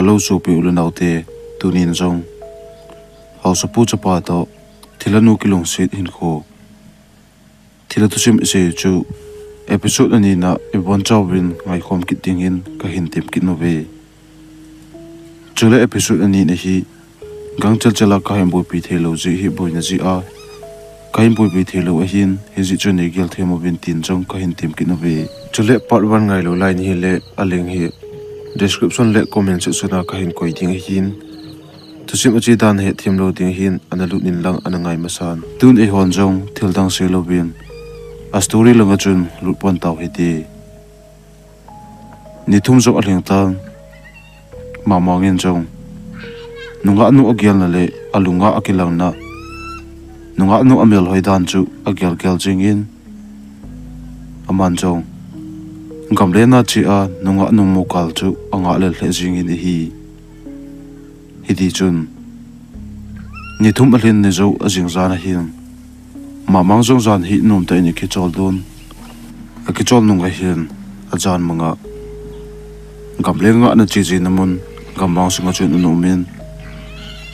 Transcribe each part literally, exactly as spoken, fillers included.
Hello sopi u le naote, tunin jong haosapu chapa toh thilha nu kilungset hinkho, thilha thusim isei chu episode ani na ibonchauvin ngaikhom kit dingin kahin tem kit uve. Chule episode ani na hi gangchel chel a kahin boipi theilou jeh hi boina jeh a kahin boipi theilou ahin, hijeh chun neigel thei uvin tin jong kahin tem kit uve. Chule part one ngailou lai nahile, alink hi description le comment section a kahin koi ding ahin, thusim ache dan hethem lou ding ahin, ana lut in lang ana ngai masan. Tun eihon jong thildang seilouvin a story langa chun lut pan tau hite. Ni thum jong alhing tan, Mamang in jong nungahnu agelna le alunga akilangna, nungahnu amelhoi dan chu agel gel jingin, aman jong gamlen a che a nungahnu mu kal chu angah lel lheh jingin ahi. Hitichun ni thum alhin ni jou ajing jan ahin, Mamang jong jan hi nomtah in akichol dun. Akichol nung ahin, ajan manga gamlen ngahna che jina mun gammang sunga chun ana umin,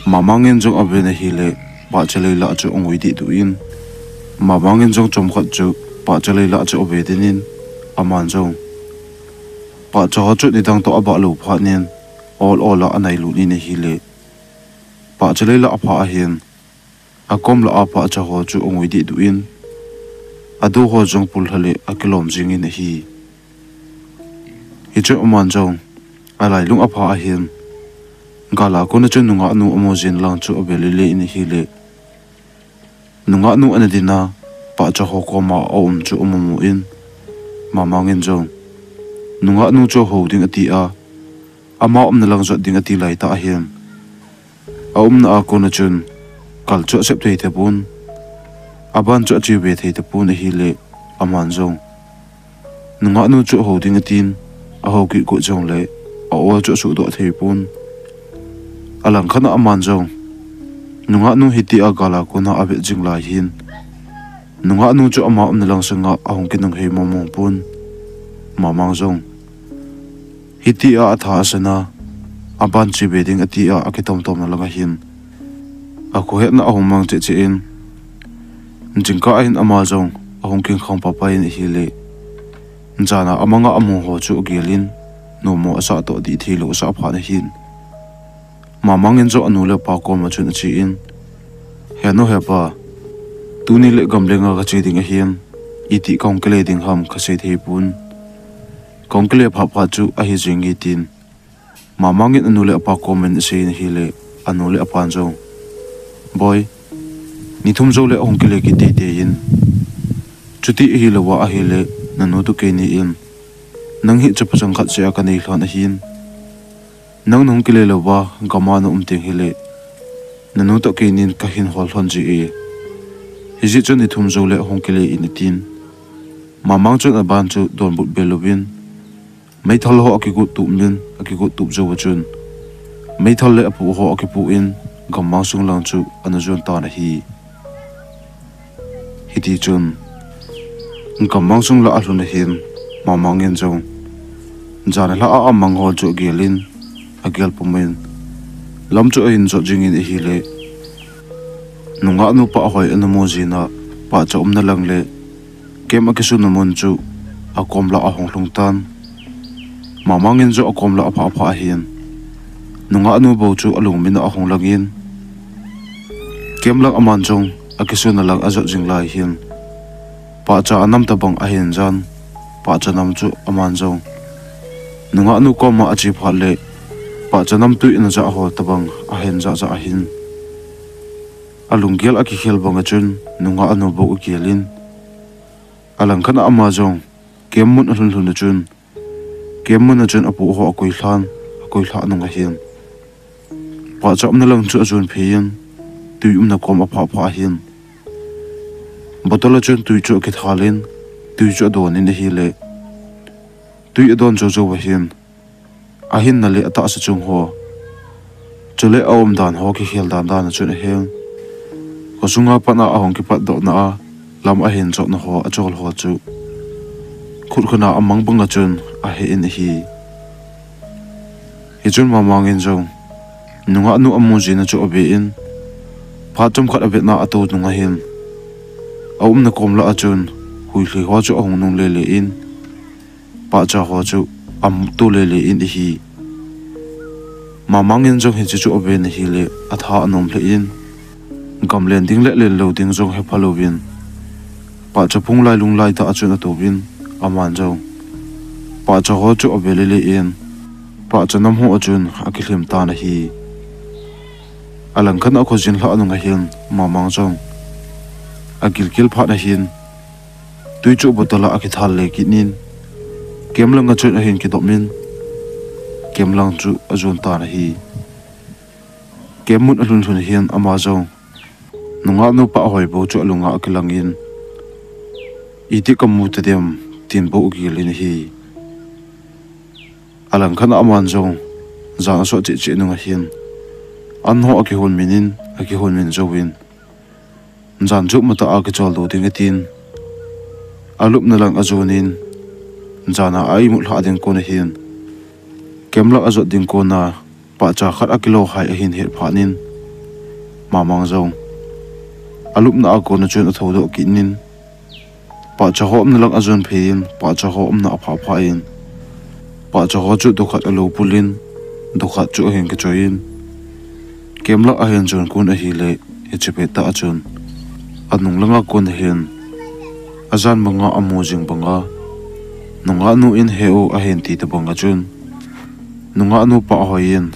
Mamang in jong aven ahile, pahcha lei lah chu angui dehduh in, Mamang in jong chomkhat chu pahcha lei lah chu ave den in, aman jong pahcha ho chu nidang toh abah lou phat in, ol ol a anailut in ahile, pahcha lei lah aphah ahin, akom lah a pahcha ho chu angui dehduh in, adu ho jong pullha le akilom jingin ahi. Hichun aman jong alailung aphah ahin, gal a kona chun nungahnu amu jin lang chu ave lele in ahile, nungahnu ana dinna pahcha ho koma aum chu amu mu in, Mamang in jong nungahnu chu ahou ding ati a, ama umna lang jot ding ati laitah ahin, aumna a kona chun kal chu asep thei tapon, aban chu ache ve thei tapon ahile, aman jong nungahnu chu ahou ding atin, ahou kit got jongle a-ol chu asuhdoh thei pon. Alangkhat a aman jong nungahnu hitia gal a kona avet jing lai hin, nungahnu chu ama umna lang sanga ahung kinunghei mong mong pon. Mamang jong hitia atha asan a, aban che ve ding atia akitom tomna langa hin akhohetna ahung mang cheh cheh in, jingkah ahin ama jong ahung kingkhang papa in ahile, jana amanga amu ho chu agel in, nomo asah toh dih theilou asah phat ahin, Mamang in jong anu le apa koma chun ache in, He nu he pa, tuni le gamlen a kache ding ahin, itih kahung kile ding ham kasei thei pon. Kahung kile phat phat chu ahi jenge tin, Mamang in anu le apa koma asei in ahile, anu le apan jong, Boi, ni thum joule ahung kile kit teitei in, chuti ahilouva ahile, nanu toh keini in, nang hi chapa chang khat seh a kanei lhon ahin, nang nahung kile louva gam a naum teng hile, nanu toh keinin kahin hol lhon ji e. Hijeh chun ni thum joule ahung kile in atin, Mamang chun aban chu donbut be louvin, meithal ho akigot tup in, akigot tup jouva chun meithal le apoh ho akipoh in, gammang sung lang chu ana jon tan ahi. Hitichun gammang sung lah alhun ahin, Mamang in jong jan lhah a amang ho chu agel in, agel pum in, lam chu ahin jot jingin ahile, nungahnu pahhoi ana mu jin a, pahcha umna lang le camp akisuna mun chu akom lah ahung lhung tan. Mamang in jong akom lah aphah aphah ahin, nungahnu bou chu alungmin a ahung langin, camp lang aman jong akisuna lang ajot jing lai hin, pahcha anam tobang ahin jan, pahcha nam chu aman jong nungahnu koma ache phat le, pahcha nam tui in ajah ho tobang ahin jah jah ahin, alunggel akihel banga chun nungahnu bou agel in, alangkhat a ama jong camp mun alhun lhun a chun, camp mun a chun apoh ho akoilhan, akoilhah nung ahin, pahcha umna lang chu ajon phei in, tui umna kom aphah phah ahin, bottle a chun tui chu akithal in, tui chu adon in ahile, tui adon jou jouva hin, ahinna le atahsa chung ho, chule aumdan ho kikhel dan dan a chun ahen, khosunga pat a ahung kipatdohna a lam ahin jotna ho achol ho chu khut khuna amang banga chun ahe in ahi. Hichun Mamang in jong nungah nu amu jing na chu aven, phat chomkhat avetna atou nung ahin, aumna kom lah a chun huilhi ho chu ahung nung lele in, pahcha ho chu amu to lele in ahi. Mamang in jong hiche chu aven ahile atha anom lheh in, gamlen ding le lenlou ding jong hepha louvin, pahcha phung lailung laitah a chun atouvin, aman jong pahcha ho chu ave lele in, pahcha nam ho a chun akilhem tan ahi. Alangkhat a khojin lhah nung ahin, Mamang jong agilkel phat ahin, tui chu bottle a akithal le kit in, camp lang a chun ahin kidop in, camp lang chu ajon tan ahi. Camp mun alhun lhun hin ama jong nungah nu Pahhoi bou chu alunga akilang in, iti kamu tadem, tin bou agel in ahi. Alangkhat a aman jong jan asot cheh cheh nung ahin, an ho akihon min in, akihon min jouvin, jan chu matah a kicholdo ding atin, alupna lang ajon in, jan a a-imut lhah ding kon ahin, camp lang ajot ding kon a pahcha khat akilo hai ahin het phat in, Mamang jong alupna a kon a chun athoudoh kit in, pahcha ho umna lang ajon phei in, pahcha ho umna aphah phah in, pahcha ho chu dokhat alo pul in, dokhat chu ahin kichoi in, camp lang ahin jon kon ahile, hiche pettah a chun anung langa kon ahin, ajan banga amu jing banga, nungah nu in he u ahin ti tobang a chun, nungah nu Pahhoi in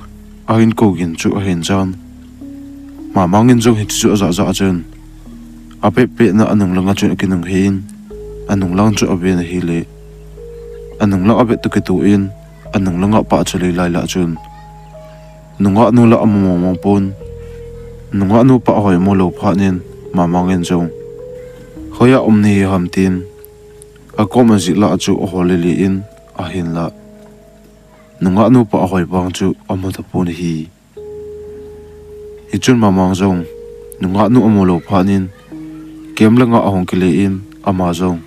ahin kou gin chu ahin jan. Mamang in jong hiche chu ajah jah a chun, apet petna anung langa chun akinung hei in, anung lang chu aven ahile, anung lang avet toh kitoh in, anung langa pahcha lei lai lah a chun nungah nu la amu mong mong pon, nungah nu Pahhoi amu lou phat in, Mamang in jong, hoiya um nahi ham tin, akom ajih lah a chu ahol lele in, ahinla nungah nu Pahhoi vang chu amu tapon ahi. Hichun Mamang jong nungah nu amu lou phat in, camp langa ahung kile in, ama jong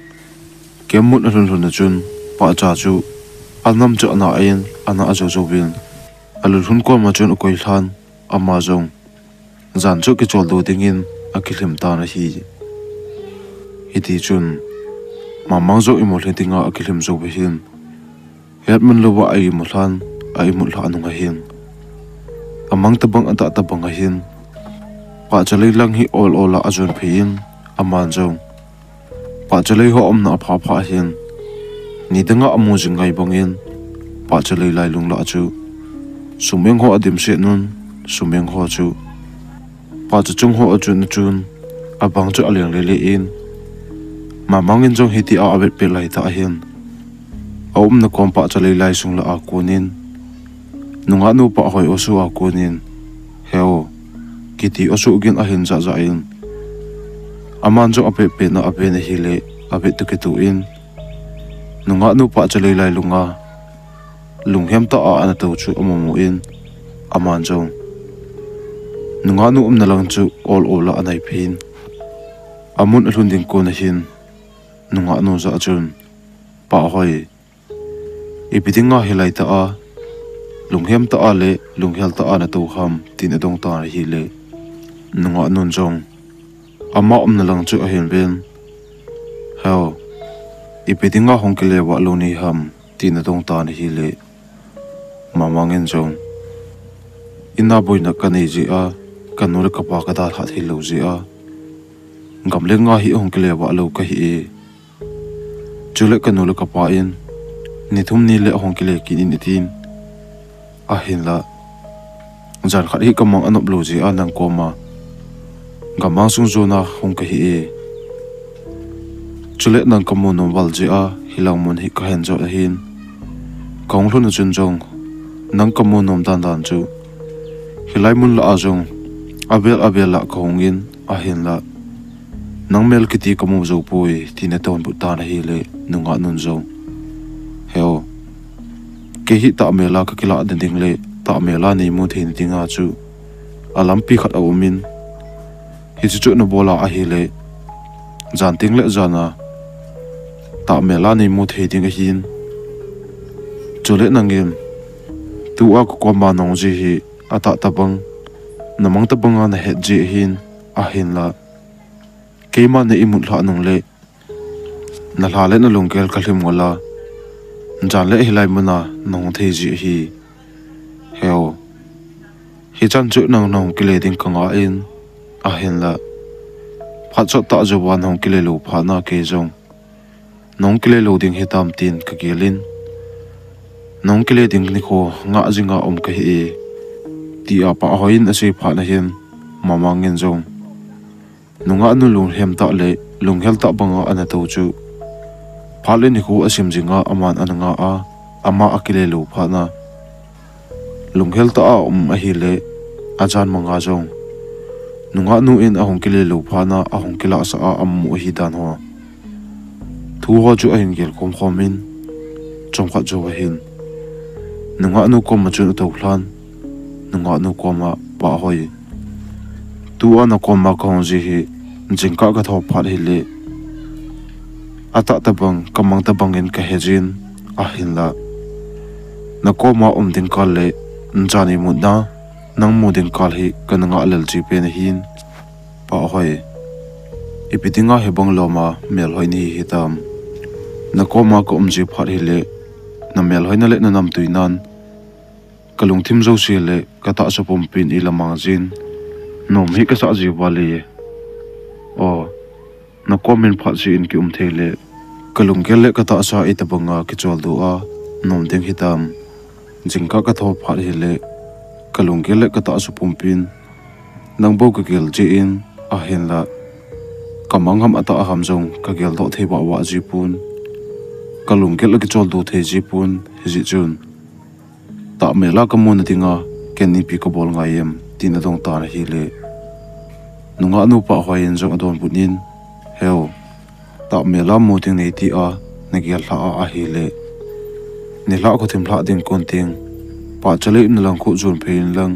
camp mun alhun lhun a chun pahcha chu anam chu ana in, ana jou jouvin, alulhun kom a chun akoi lhan, ama jong jan chu kicholdo dingin akilhem tan ahi. Hitichun Mamang jong imut lheh dinga akilhem jou ahin, hetman louva a-imut lhan, a-imut lhah nung ahin, amang tobang atah tobang ahin, pahcha lei lang hi ol ol a ajon phei in, aman jong pahcha lei ho umna aphah phah ahin, nidanga amu jing ngai bangin, pahcha lei lailung lah a chu sumeng ho adimset un, sumeng ho chu pahcha chung ho achun achun, abang chu aleng lele in, Mamang in jong hitia avet pet laitah ahin, aumna kom pahcha lei lai sung lah a konin, nungah nu Pahhoi osu a konin, he u, kiti osu gin ahin jah jah in, aman jong apet petna aven ahile, avet toh kitoh in, nungah nu pahcha lei lailunga lunghem tah a ana tou chu amu mu in, aman jong nungah nu umna lang chu ol ol a anai phei in, amun alhun ding kon ahin, nungah nu jah a chun, Pahhoi, ipi dinga hilai tah a lunghem tah a le lunghel tah a natou ham, tin adong tan ahile, nungah nun jong ama umna lang chu ahin ven, he u, ipi dinga hung kile vah lou nahi ham, tin adong tan ahile, Mamang in jong, ina boina kanei jeh a, kanu le kapa kadalhah thei lou jeh a, gam le nga hi hung kile vah lou kahi e, chule kanu le kapa in ni thum ni le ahung kile kit in atin, ahinla jan khat hi kamang anop lou jeh a nang koma gamang sung jona hung kahi e, chule nang kamu nom val jeh a hilang mun hi kahin jot ahin, kahung lhun a chun jong nang kamu nom dan dan chu hilai mun lah a jong avel avel lah kahung in, ahinla nang mel kiti kamu jou poi, tin adonbut tan ahile, nungah nun jong, he u, kei hi tahmel a kakilah na ding le tahmel a neimu thei na dinga chu alampi khat aum in, hiche chu nabol a ahile, jan teng le jan a tahmel a neimu thei ding ahin, chule nangin Tua kakoma nahung ji hi atah tabang, namang tabanga nahet ji ahin, ahinla keima na imut lhah nungle nalha le nalunggel kalhim ngol a, jan le hilai muna nahung thei ji ahi. Heo, hichan chu nang nahung kile ding kangah in, ahinla phat sottah jouva nahung kile lou phatna kei jong nahung kile lou ding hitam tin kagel in, nahung kile ding nikho ngah jinga um kahi e, tia Pahhoi in asei phatna hin, Mamang in jong nungahnu lunghemtah le lunghel tah banga ana tou chu, phat le nikho asim jinga aman ana ngah a, ama akile lou phatna lunghel tah a um ahile, ajan manga jong nungahnu in ahung kile lou phatna ahung kilahsah a amu ahidan ho, thu ho chu ahin gel khomkhom in, chomkhat jouva hin nungahnu koma chun atou lhan, nungahnu koma, Pahhoi, tua nakoma kahung ji hi jingkah katho phat hile atah tabang, kamang tabang in kahe jin, ahinla nakoma um ding kal le jan imutna nang mu ding kal hi kana ngah lel ji pen ahin, Pahhoi, ipi dinga hibang loma melhoi nahi hitam? Nakoma kaum ji phat hile namelhoina le nanamtuina'n kalungthim jouse le katahsa pumpin eilamang jin, nom hi kasah ji val e. O, nakomin phat seh in kium thei le kalunggel le katahsa itobanga kicholdo a nom ding hitam? Jingkah katho phat hile kalunggel le katahsa pumpin nang bou kagel jin, ahinla kamang ham atah ham jong kageldoh thei vahvah ji pon, kalunggel akicholdo thei ji pon, hijeh chun tahmel a kamuna dinga ken ipi kabol ngai em, tin adong tan ahile, nungahnu Pahhoi in jong adonbut in, Heo, tahmel a mu ding nei tia nagel lhah a ahile, nilhah khothim lhah ding kon teng pahcha lei umna lang khu jon phei inlang,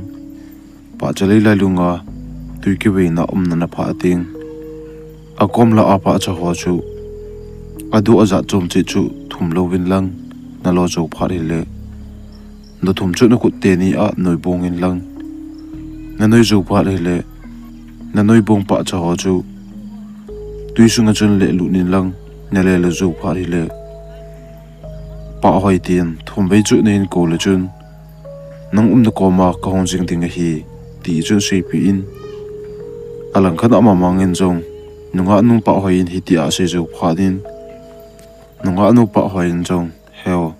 pahcha lei lailunga twi kiveina umna naphah teng, akom lah a pahcha ho chu adu ajat chom cheh chu thum louvin lang nalo jou phat hile, nathum chu nakhut teni a noibong inlang, nanoi jou phat hile, nanoibong pahcha ho chu twi sunga chun lehlut inlang, nalehlut jou phat hile, Pahhoi, tin thumvei chu nahin kou le chun nang umna koma kahung jing ding ahi, ti chun seipeh in, alangkhat a Mamang in jong nungahnu Pahhoi in hitia asei jou phat in, nungahnu Pahhoi in jong, Heo,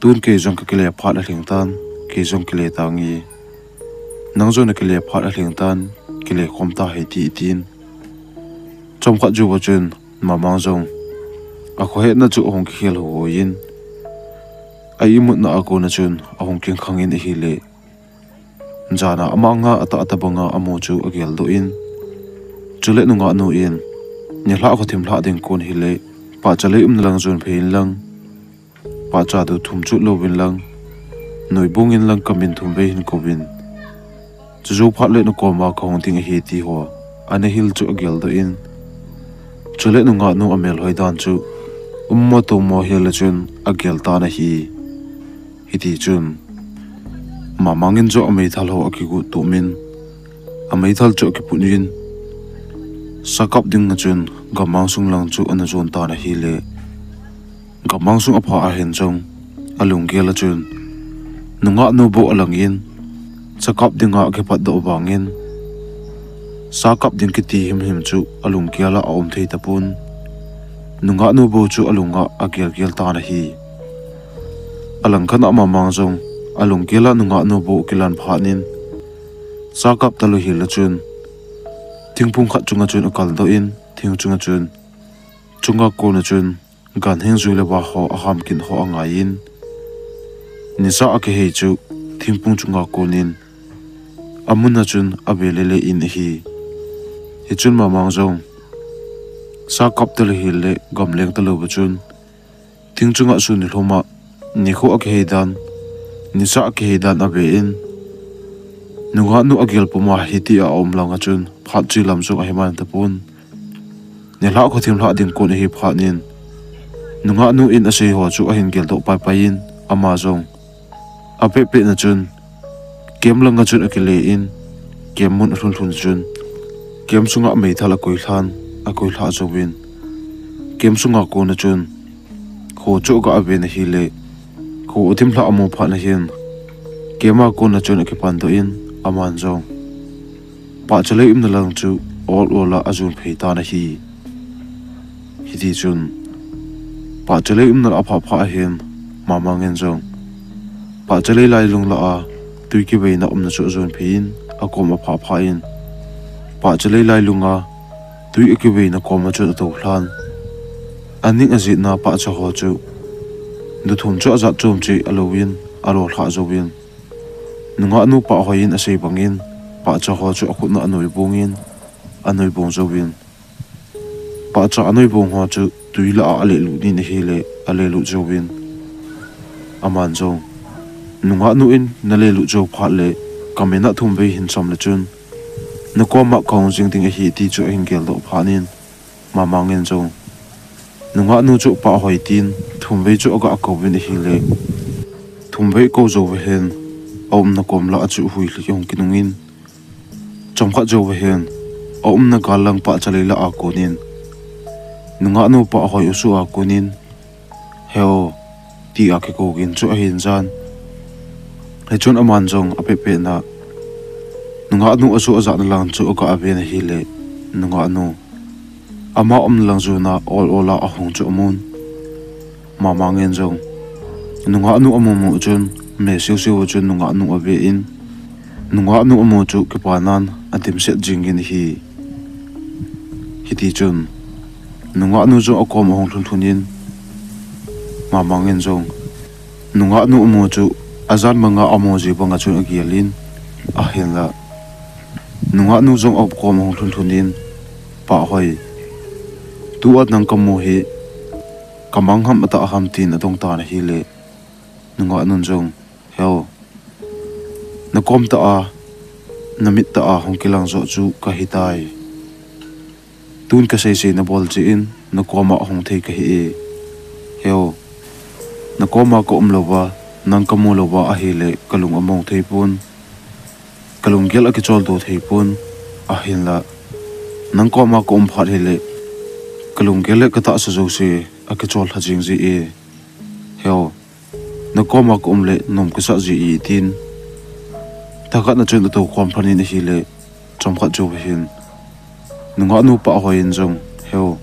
tun kei jong kakile phat alhing tan, kei jong kile tange, nang jong nakile phat alhing tan, kile khom tahite, tin chomkhat jouva chun Mamang jong akhohetna chu ahung kikhel hoiyin, a imutna a kona chun ahung kingkhang in ahile, jana amanga atah tabanga amu chu ageldoh in, chule nungahnu in, Nilhah khothim lhah ding kon hile pahcha lei umna lang jon phei inlang, pahcha du thum chut louvin lang, noibong inlang kamin thumvei hin kouvin, chujou phat le nakoma kahung ding ahi, ti ho ana hil chu ageldoh in, chule nungahnu amelhoi dan chu ummo toumo hel le chun agel tan ahi. Hitichun Mamang in jong ameithal ho akigot tumin, ameithal chu akiput in, sa kap dinga chun gammang sung lang chu ana jon tan ahile, gammang sung aphah ahin jong alunggel a chun nungahnu bou alangin, sa kap dinga akipatdoh vangin, sa kap ding kiti himhim chu alunggel a aum thei tapon, nungahnu bou chu alunga agelgel tan ahi. Alangkhat a Mamang jong alunggel a nungahnu bou akilan phat in, sa kap talou hel le chun thingphung khat chunga chun akaldoh in, thing chunga chun, chunga kona chun ganhing jui le vah ho aham kit ho angaiyin, nisa akihei chu thingphung chunga konin amuna chun ave lele in ahi. Hichun Mamang jong sa kap talou hel le gamleng talouva chun thing chunga sun nilhum a nikho akihei dan, nisa akihei dan ave in, nungahnu agel puma hitia aum langa chun phat che lam jong ahi man tapon, nilhah khothim lhah ding kon ahi phat in, nungahnu in asei ho chu ahin geldoh paipai in, ama jong Apehpeh na chun, camp langa chun akile in, camp mun alhun lhun chun, camp sunga meithal akoilhan, akoilha jouvin, camp sunga kona chun, kho chu aga ave na hile, kho adimlha amu phat na hin, camp a kona chun akipan doh in, aman jong pahcha lei umna lang chu ol ol a ajon phei tan ahi. Hiti chun, pahcha lei umna a aphah phat ahin, Mamang in jong pahcha lei lailung lah a tui kiveina umna chu ajon phei in, akom aphah phat in, pahcha lei lailunga tui akiveina koma chun atoulhan. Aning ajetna pahcha ho chu, nu thum chu ajat chom cheh alouvin, alolhah jouvin, nungahnu Pahhoi in asei bangin, pahcha ho chu akhutna anoibong in, anoibong jouvin, pahcha anoibong ho chu tui lah a alelut in ahile, alelut jouvin, aman jong, nungahnu in nalelut jou phat le, kamin a thumvei hin cham le chun, nakoma kahung jing ding ahi ti chu ahin geldoh phat in, Mamang in jong, nungahnu chu Pahhoi tin, thumvei chu aga kouvin ahile, thumvei kou jouva hin, aumna kom lah a chu huilhi hung kinung in, chomkhat jouva hin, aumna gal lang pahcha lei lah a konin, nungahnu Pahhoi u soh a konin, Heo, tia kikou gin chu ahin jan. Hichun aman jong apehpeh na, nungahnu asoh ajatna lang chu aga ave na hile, nungahnu ama umna lang jona ol ol a ahung chu amun. Mamang in jong, nungahnu amu mu chun, me siu siu chun nungahnu ave in, nungahnu amu chu kipanan adimset jingin ahi. Hiti chun, nungahnu jong akom ahung lhun lhun in, Mamang in jong, nungahnu amu chu ajan manga amu ji banga chun agel in, ahinla, nungahnu jong akom ahung lhun lhun in, Pahhoi, tua nang kamu hi, kamang ham atah ham tin adong tan ahile, nungahnun jong, Heo, nakom tah a, namit tah a hung kilang joh chu kahitai. Tun kasei sei nabol jeh in, nakoma hung thei kahi e. Heo, nakoma kaum louva, nang kamu louva ahile, kalung among thei pon, kalunggel akichol do thei pon, ahinla, nang koma kaum phat hile, kalunggel le katahsa jouse akichol lha jing ji e. Heo, nakoma kaum le nom kasah ji e tin, thakhat na chun atou khom lhon in ahile, chomkhat jouva hin, nungahnu Pahhoi in jong, Heo,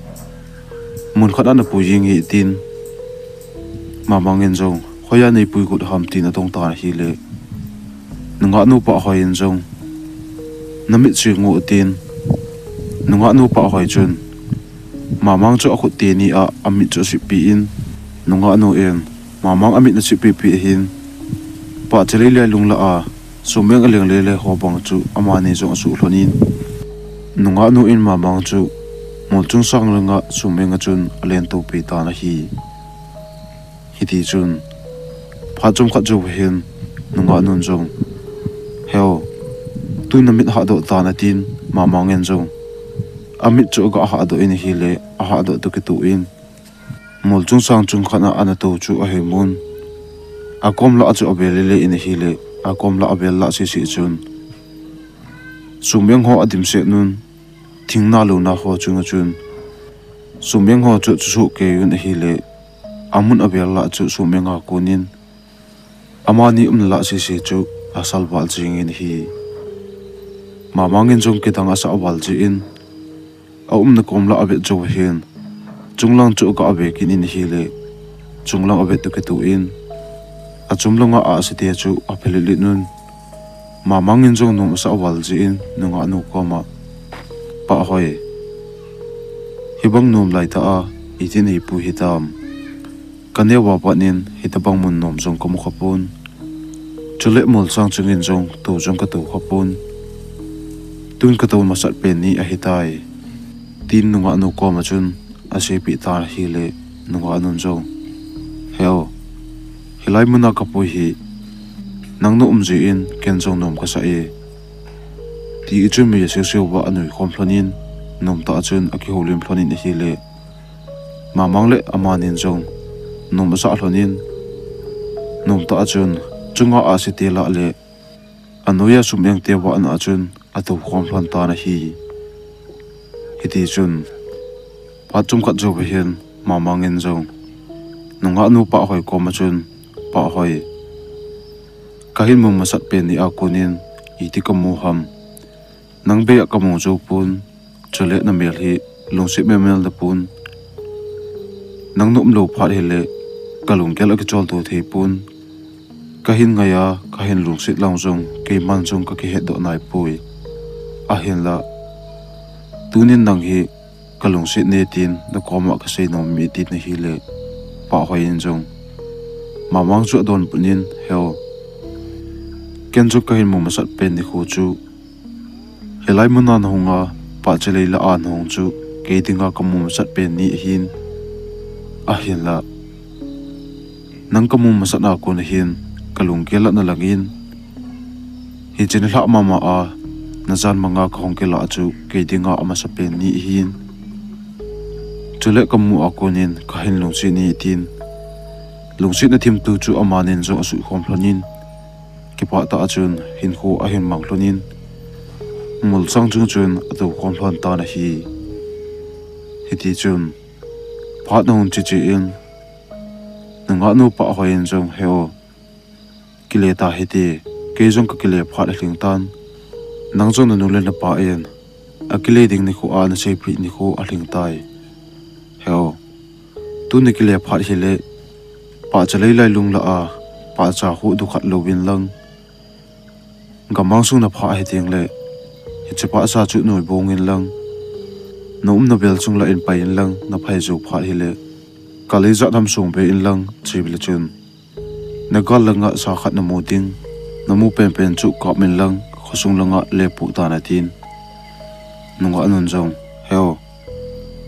mun khat a napui jing e tin, Mamang in jong, hoiya neipui got ham tin adong tan ahile, nungahnu Pahhoi in jong, namit seng u tin, nungahnu Pahhoi chun, Mamang chu akhut teni a amit chu asippi in, nungahnu in, Mamang amit asippi pi ahin, pahcha lei lailung lah a, sumeng aleng lele ho bang chu amani jong asuh lhon in, nungahnu in Mamang chu, mol chungsang langa sumeng a chun alen topi tan ahi. Hiti chun, phat chomkhat jouva hin, nungahnun jong, Heo, tun namit hahdoh tan atin, Mamang in jong, amit chu aga hahdoh in ahile, ahahdoh toh kitoh in, mol chungsang chungkhat a anatou chu ahimun, akom lah a chu avel lele in ahile, akom lah avel lah sese chun, sumeng ho adimset nun, thing nalouna ho chunga chun, sumeng ho chu achusoh kei un ahile, amun avel lah chu sumeng a konin, amani umna lah sese chu asalval jingin ahi. Mamang in jong kidang asah val jeh in, aumna kom lah avet jouva hin, chunglang chu aga ave kit in ahile, chunglang avet toh kitoh in, achom langa ahsa te chu aphelit lit un, Mamang in jong nom asah val jeh in, nungahnu koma, Pahhoi, hibang nom laitah a, iti neipui hitam? Kaneo a pat in hitobang mun nom jong kamu khapon, chule molsang chungin jong tou jong katou khapon, tun katou masat pen ni ahitai, tin nungahnu koma chun aseipeh tan ahile, nungahnun jong, Heo, hilai muna kapui hi, nang naum jeh in ken jong nom kasah e, ti chun mi aseu seu uva anui khom lhon in, nomtah a chun akihoulim lhon in ahile, Mamang le amanin jong nom asah lhon in, nomtah a chun chunga ahsi te lah le anoiya sum eng te vah na chun atou khom lhon tan ahi. Hiti chun phat chomkhat jou vahin Mamang in jong nungah nu Pahhoi koma chun, Pahhoi, kahin mu masat pen ni a konin iti kamu ham? Nang bei a kamu jou pon, chule namel hi lungset melmel na pon. Nang na umlou phat hile kalunggel a kichol to thei pon. Kahin ngai a, kahin lungset lang jong keiman jong kakihet doh nai poi. Ahinla tunin nang hi kalungset ne tin nakoma kasei nom e tin ahile, Pahhoi in jong Mamang chu adonbut in, Heo, ken jong kahin mu masat pen nikho chu hilai muna nahung a, Pahchalei lah a nahung chu kei dinga kamu masat pen ni ahin. Ahinla nang kamu masat na kon ahin kalunggel a nalang in, hiche nilhah mama a najan manga kahung kilah chu kei dinga amasapen ni ahin. Chule kamu a konin kahin lungset ni tin, lungsetna thimtu chu amanin jong asuhkhom lhonin, kipah tah a chun hinkho ahin mang lhonin, mulsang chung chun atoukhom lhon tan ahi. Hiti chun phat ahung che che in, nungahnu Pahhoi in jong, Heo, kile tahite, kei jong kakile phat alhing tan. Nang jong nanu le napa in akile ding nikho a naseipeh nikho alhing tai. Heo, tuni kile phat hile, Pahchalei lailung lah a pahcha khu dukhat louvin lang, gammang sung naphah hiteng le, hiche pahcha chu noibong in lang, naumna vel sung lah in pai in lang, naphai jou phat hile, Kalizat ham sung be in lang, chule chun nagal langa sa khat namu ding, namu penpen chu kap in lang, khosung langa lepoh tan, atin. Nungahnun jong, Heo,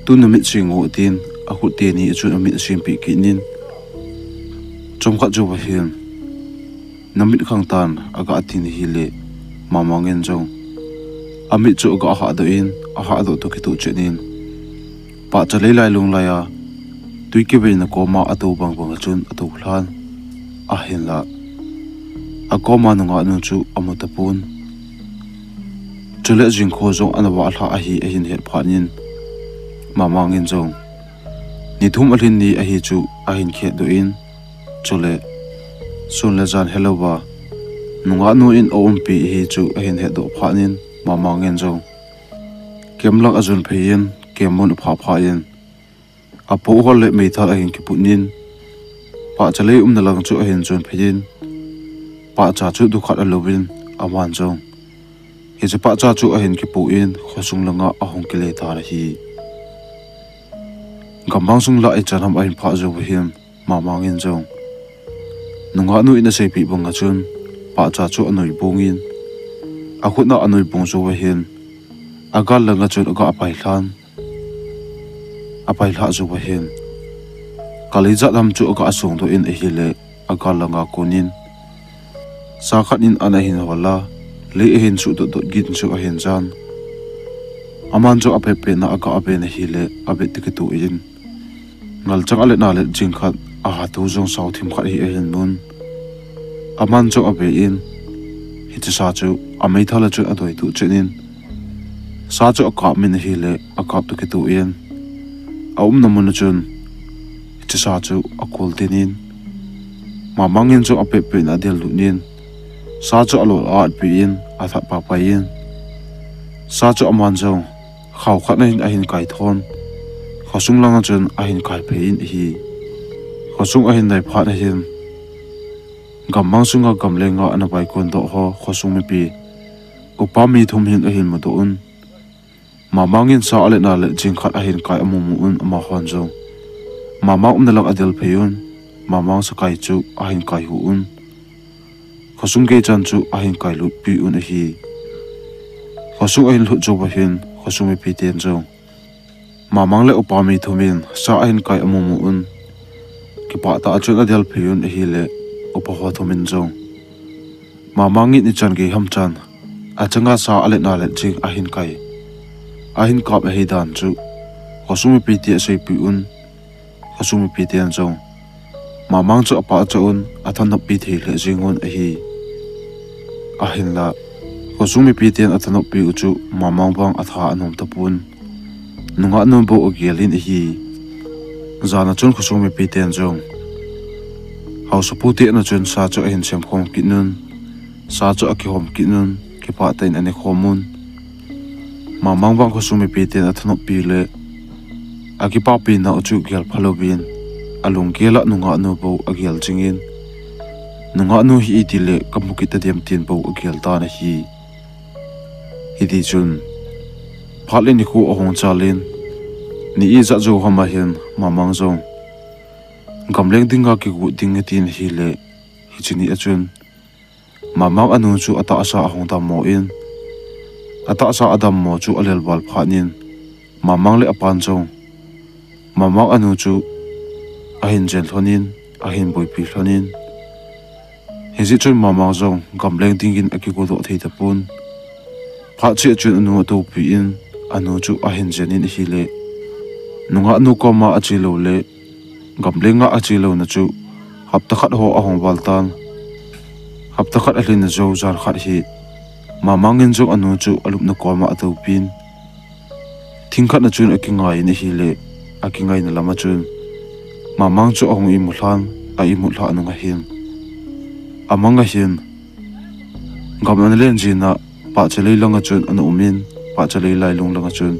tun namit se ngo, tin akhut teni a chun amit asempeh kit in, chomkhat jou vahin namit khang tan, aga tin ahile, Mamang in jong amit chu aga hahdoh in, ahahdoh toh kitoh chet in, Pahchalei lailung laiya twi kiveina koma atou bangbang a chun atou lhan. Ahinla akoma nungahnu chu amu tapon. Chule jingkho jong ana vah lhah ahi ahin het phat in, Mamang in jong, ni thum alhin ni ahi chu ahin khetdoh in, chule sun le jan helouva nungahnu in aumpi ahi chu ahin hetdoh phat in, Mamang in jong camp lang ajon phei in, camp mun aphah phah in, apoh hol le meithal ahin kiput in, Pahchalei umna lang chu ahin jon phei in, pahcha chu dukhat alouvin, aman jong hiche pahcha chu ahin kipoh in, khosung langa ahung kile tan ahi. Gammang sung lah ichan ham ahin phah jou vahin, Mamang in jong nungahnu in aseipeh banga chun pahcha chu anoibong in, akhut a anoibong jou vahin, agal langa chun aga pai lhan. Apai lhah jou vahin, Kalizat ham chu aga songdoh in ahile, agal langa konin sa khat in an ahin hol a, lei ahin suh dotdot gin chu ahin jan. Aman jong apetpetna aga ven ahile, avet toh kitoh in, ngalchang alet nalet jing khat, ahatou jong sao thim khat hi ahin mun. Aman jong ave in, hiche sa chu ameithal a chun adoi toh chet in, sa chu akap min ahile, akap toh kitoh in, aumna mun a chun hiche sa chu akol den in, Mamang in jong apetpetna adel lut in, sa chu alol a atpeh in, athat paipai in, sa chu aman jong khao khat a hin ahin kai thon, khosung langa chun ahin kai phei in ahi. Khosung ahin nai phat ahin, gammang sunga gamlenga ana vaikon doh ho khosung mipi upa mi thum hin ahin mudoh un. Mamang in sa alet nalet jing khat ahin kai amumu un, amahon jong Mamang umna lang adel phei un, Mamang sakai chu ahin kai hu un. Khosung gei chan chu ahin kai lutpeh un ahi. Khosung ahin lhut jou vahin, khosung mipi ten jong Mamang le upa mi thum in sa ahin kai amumu un, kipah tah a chun adel phei un ahile, upa ho thum in jong Mamang in ichan gei ham chan achanga sa alet nalet jing ahin kai, ahin kap ahi dan chu khosung mipi te aseipeh un, khosung mipi ten jong Mamang chu apachat un athanoppi thei lheh jeng un ahi. Ahinla, khosung mipiten athanoppi u chu Mamang vang atha anom tapon. Nungahnu bou agel in ahi. Jan a chun khosung mipiten jong haosapu te in a chun sa chu ahin semkhom kit un, sa chu akihom kit un, kipah tah in anekhom un. Mamang vang khosung mipiten athanoppi le akipahpi nau chu gel phalouvin, alunggel a nungahnu bou agel jingin, nungahnu hi itile kamu kit tadem tin bou agel tan ahi. Hitichun, phat le nikho ahung chal in, ni ijat jou ham ahin Mamang jong gamleng dinga kigot ding atin ahile, hiche ni a chun Mamang anu chu atahsa ahung dammo in, atahsa adammo chu alelval phat in, Mamang le apan jong Mamang anu chu ahin jen lhon in, ahin boipi lhon in, hijeh chun Mamang jong gamleng dingin akigodoh thei tapon. Phat cheh chun anu atoupi in, anu chu ahin jen in ahile, nungahnu koma ache lou le gamlenga ache louna chu hapta khat ho ahung val tan. Hapta khat alhin jou jan khat hi Mamang in jong anu chu alupna koma atoupin, thing khat na chun akingai in ahile, akingaina lama chun Mamang chu ahung imut lhan, a imut lhah nung ahin, amang ahin, gam ana len jin a Pahchalei langa chun ana um in, Pahchalei lailung langa chun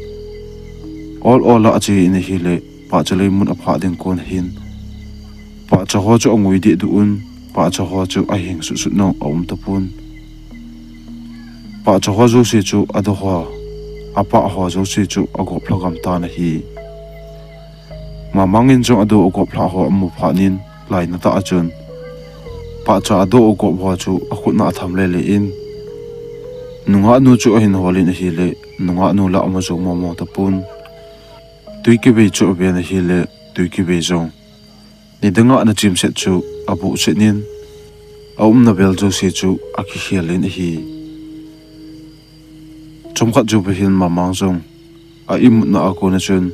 ol ol a ache in ahile, Pahchalei mun aphah ding kon ahin, pahcha ho chu angui dehduh un, pahcha ho chu ahing sutsut nung aum tapon. Pahcha ho jouse chu ado ho, apah ho jouse chu agop lha gam tan ahi. Mamang in jong ado agop lhah ho amu phat in, lainatah a chun pahcha ado agop ho chu akhut na atham lele in, nungahnu chu ahin hol in ahile, nungahnu la amu jou momo tapon. Twi kivei chu aven ahile, twi kivei jong nidanga ana chimset chu abohset in, aumna vel jouse chu akikhel in ahi. Chomkhat jouva hin Mamang jong a imutna a kona chun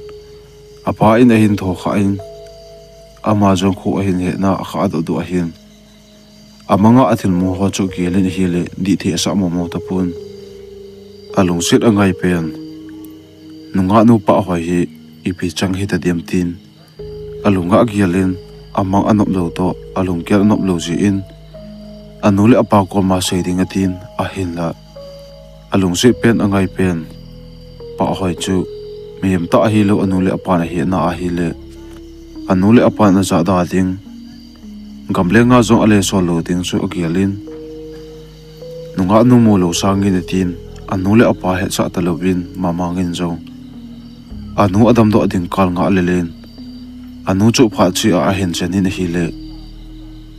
apa in ahin thokha in, ama jong kho ahin hetna akhah dohdoh ahin, amanga athilmu ho chu agel in ahile, dihthei asah momo tapon. Alungset angai pen, nungahnu Pahhoi hi ipi chang hitadem tin, alunga agel in, amang anop lou toh alunggel anop lou jeh in, anu le apa koma sei ding atin, ahinla alungset pen angai pen, Pahhoi chu mihem tah ahilou anu le apan ahetna ahile, anu le apan ajahda ding, gamlenga jong alesol lou ding chu agel in, nungahnu mu lou sangin atin, anu le apa hetsah talouvin Mamang in jong anu adamdoh ding kal ngah lelen, anu chu phat cheh a ahin jen in ahile,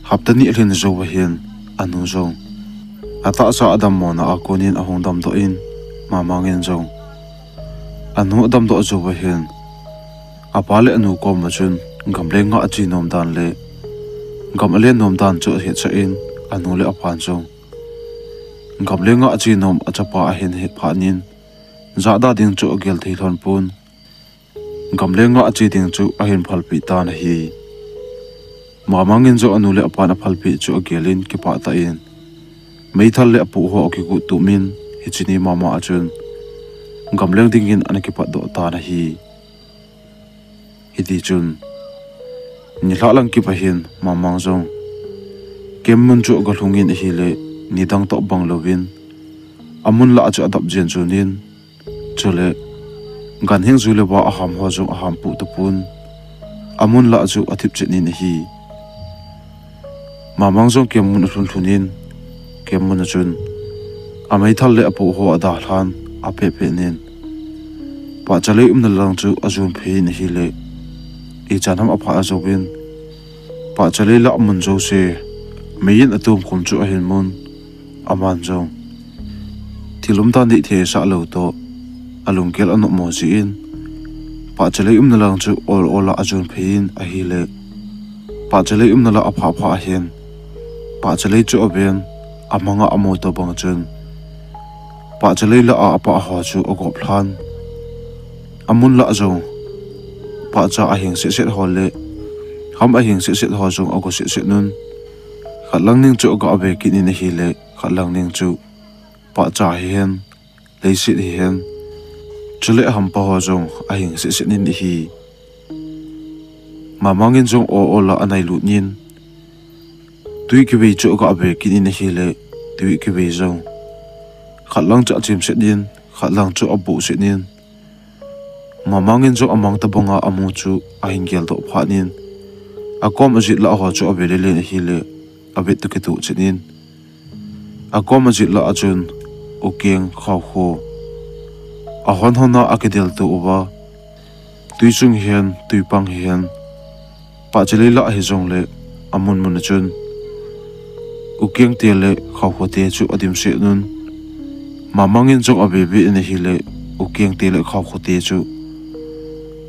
hapta ni alhin jouva hin anu jong atahsa adammona a konin ahung damdoh in, Mamang in jong anu adamdoh jouva hin apa le anu koma chun gamlenga ache nom dan le gam alen nom dan chu ahetsah in, anu le apan jong gamlenga ache nom achapa ahin het phat in, jahda ding chu agel thei lhon pon, gamlenga ache ding chu ahin phalpeh tan ahi. Mamang in jong anu le apan aphalpeh chu agel in kipah tah in, meithal le apoh ho akigot tup in, hiche ni mama a chun gamleng dingin ana kipatdoh tan ahi. Hitichun, nilhah lang kipah hin Mamang jong camp mun chu agalhung in ahile, nidang toh bang louvin, amun lah chu adap jen jon in, chule ganhing ju le va aham ho jong aham puh tapon, amun lah chu athip chet in ahi. Mamang jong camp mun alhun lhun in, camp mun a chun ameithal le apoh ho adalhan, apehpeh in, Pahchalei umna lang chu ajon phei in ahile, ichan ham aphah ajouvin, Pahchalei lah mun jouse mei in atomkhum chu ahin mun, aman jong thil umdan dihthei asah lou toh alunggel anopmo jeh in, Pahchalei umna lang chu ol ol a ajon phei in ahile, Pahchalei umna lah aphah phah ahin, Pahchalei chu aven, amanga amu tobang chun Pahchalei lah a apah ho chu agop lhan, amun lah jong pahcha ahing setset ho le Ham ahing setset ho jong ago setset un. Khat lang ning chu aga ve kit in ahile, khat lang ning chu pahcha hihen, leiset hihen, chule hampa ho jong ahing setset in ahi. Mamang in jong o o la anailut in, tui kivei chu aga ve kit in ahile, tui kivei jong khat lang chu achim set in, khat lang chu abuh set in. Mamang in jong amang tabanga amu chu ahin geldoh phat in, akom ajit lah ho chu ave lele in ahile, avet toh kitoh chet in, akom ajit lah a chun Ukeng, Khaokho, ahon hon a akideltoh uva, tui chung hihen, tui pang hihen, pahcha lei lah hijongle, amun mun a chun Ukeng te le Khaokho te chu adimset un. Mamang in jong ave ve in ahile, Ukeng te le Khaokho te chu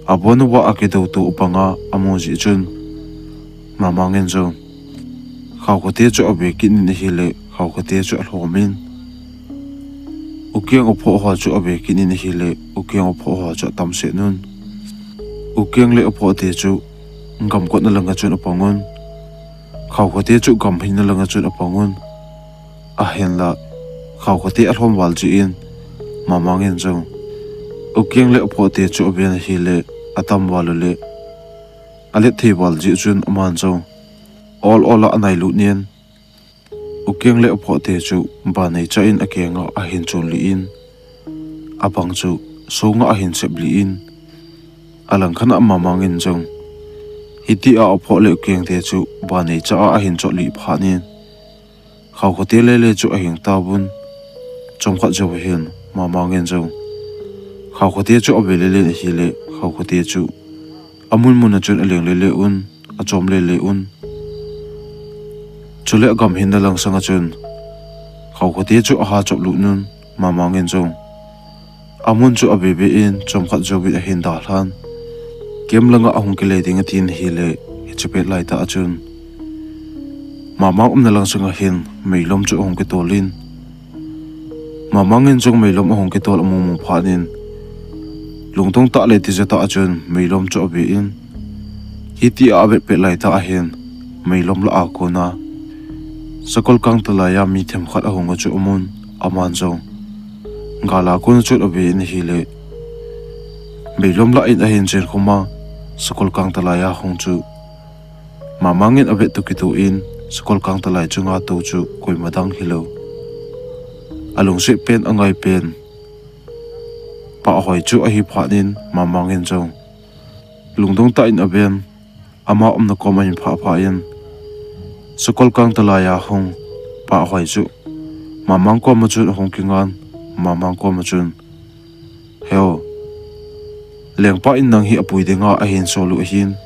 abon uva akidoutoh u banga amu jeh chun, Mamang in jong Khaokho te chu ave kit in ahile, Khaokho te chu alhom in. Ukeng uphoh ho chu ave kit in ahile, Ukeng uphoh ho chu atamset un. Ukeng le uphoh te chu gam kotna langa chun apang un. Khaokho te chu gam hinna langa chun apang un. Ahinla, Khaokho te alhom val jeh in, Mamang in jong Ukeng le uphoh te chu aven ahile, atam val ule, alet thei val jeh chun aman jong ol ol a anailut in, Ukeng le uphoh te chu banei cha in akenga ahin chonlih in, abang chu songa ahin seplih in, alangkhat a Mamang in jong hitia uphoh le Ukeng te chu banei cha a ahin chotlih phat in, Khaokho te lele chu ahing tauvin, chomkhat jou hin Mamang in jong Khaokho te chu ave lele in ahile, Khaokho te chu amun mun a chun aleng lele un, achom lele un. Chule agam hinna lang sanga chun Khaokho te chu aha choplut un, Mamang in jong amun chu ave ve in, chomkhat jouvin ahin dalhan. Camp langa ahung kile ding atin ahile, hiche pet laitah a chun Mamang umna lang sanga hin meilom chu ahung kitol in, Mamang in jong meilom ahung kitol amu mu phat in, lungdong tah le tija tah a chun meilom chu ave in, hitia avet pet laitah a hin meilom lah a kona sakol kangtalai a mi themkhat ahung a chu amun, aman jong gal a kona chun ave in ahile, meilom lah in ahin chen khum a, sakol kangtalai a hung chu Mamang in avet toh kitoh in, sakol kangtalai chunga tou chu koima dang hilou, alungset pen, angai pen Pahhoi chu ahi phat in, Mamang in jong lungdong tah in aven, ama umna kom ahin phah phah in, sakol kangtalai a hung Pahhoi chu Mamang koma chun ahung kingan, Mamang koma chun, Heo, lengpa in nang hi apui dinga ahin sol u ahin,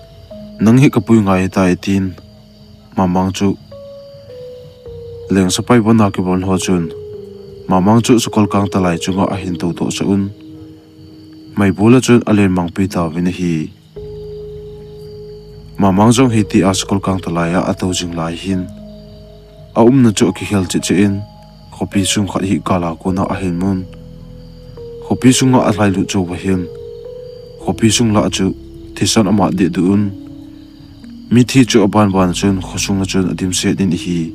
nang hi kapui ngai tai, atin, Mamang chu lengsapai von a kivon ho chun, Mamang chu sakol kangtalai chunga ahin toudoh sah un, meibol a chun alen mangpi tauvin ahi. Mamang jong hitia sakol kangtalai a atou jing lai hin, aumna chu akikhel cheh cheh in, khopi sung khat hi gal a kona ahin mun. Khopi sunga alhailut cheh uva hin, khopi sung lah chu thisan amat dehduh un, mithi chu aban ban a chun khosunga chun adimset in ahi.